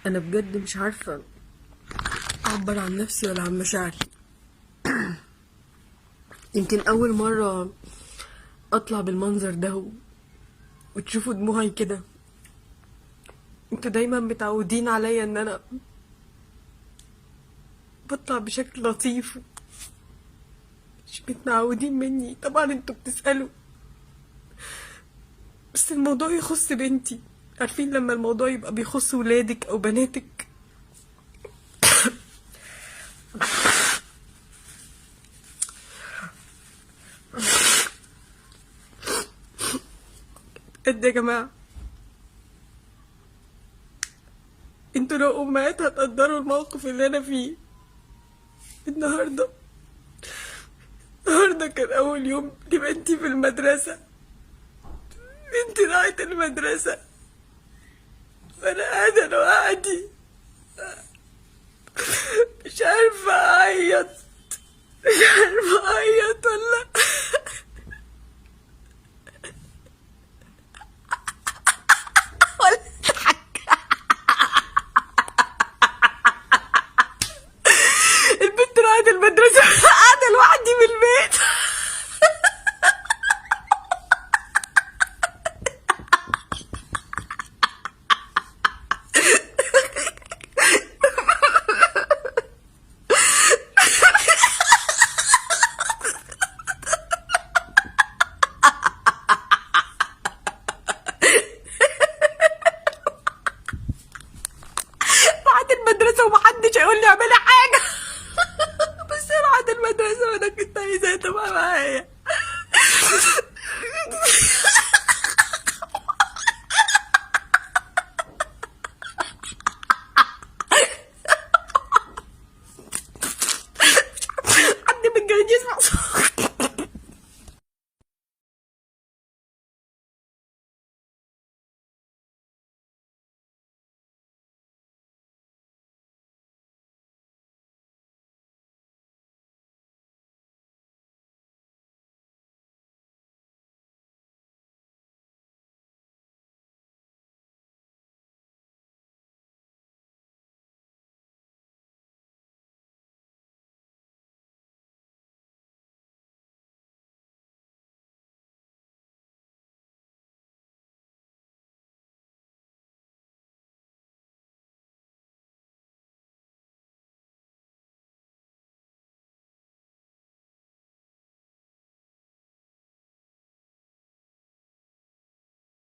انا بجد مش عارفة اعبر عن نفسي ولا عن مشاعري. يمكن اول مرة اطلع بالمنظر ده وتشوفوا دموعي كده. انتوا دايما متعودين عليا ان انا بطلع بشكل لطيف، مش متعودين مني. طبعا انتوا بتسألوا، بس الموضوع يخص بنتي. عارفين لما الموضوع يبقى بيخص ولادك او بناتك؟ قد يا جماعة انتوا لو امهات هتقدروا الموقف اللي انا فيه النهاردة. النهاردة كان اول يوم لبنتي في المدرسة. بنتي راحت المدرسة وانا قاعدة لوحدي، مش عارفة اعيط، مش عارفة اعيط ولا اضحك. البنت راحت المدرسة قاعدة لوحدي في البيت. بعد المدرسة ومحدش هيقول لي اعملي حاجة. بس راحت المدرسة وانا كنت عايزاها تبقى معايا.